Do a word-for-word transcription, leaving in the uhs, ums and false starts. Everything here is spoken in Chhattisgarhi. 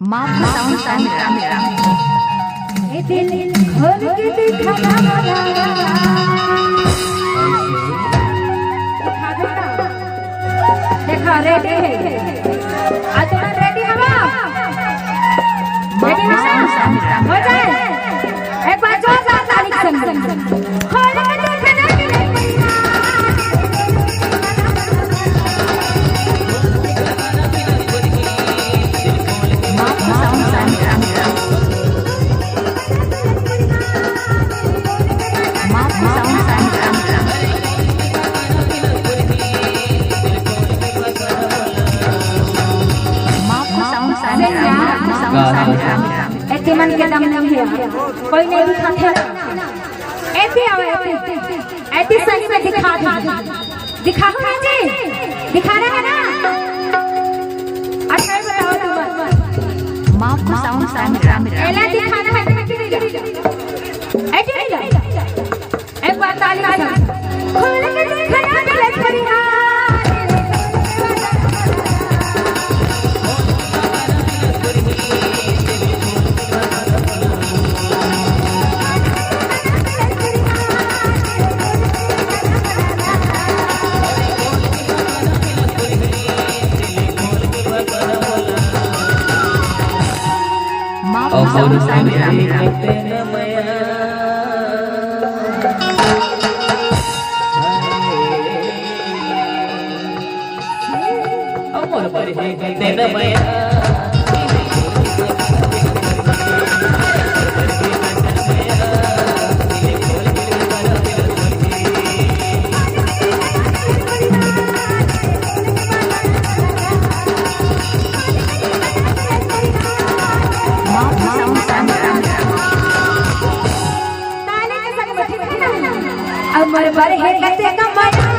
माँ को साउंड, साउंड, साउंड। ए दिल खोल के दिखा ना। देखा, रेडी है। आज तुम रेडी हवा? रेडी हवा? हो जाए। एक बार जोरदार ताली के संग। खोल के दिखा ना। एते मन के दम नहीं है, कोई नहीं दिखाथे। एते आओ, एते, एते सही में दिखा दे। दिखाओ ना जी, दिखाना है ना? अच्छा, ये बताओ तुम। माँ को साउंड, साउंड, साउंड। एला दिखाना है, दिखा के नहीं ला। ए, के नहीं ला? एक बार ताली बजा। खोल के दिखाना मिले परिहार। अमर बर हे कते कमर।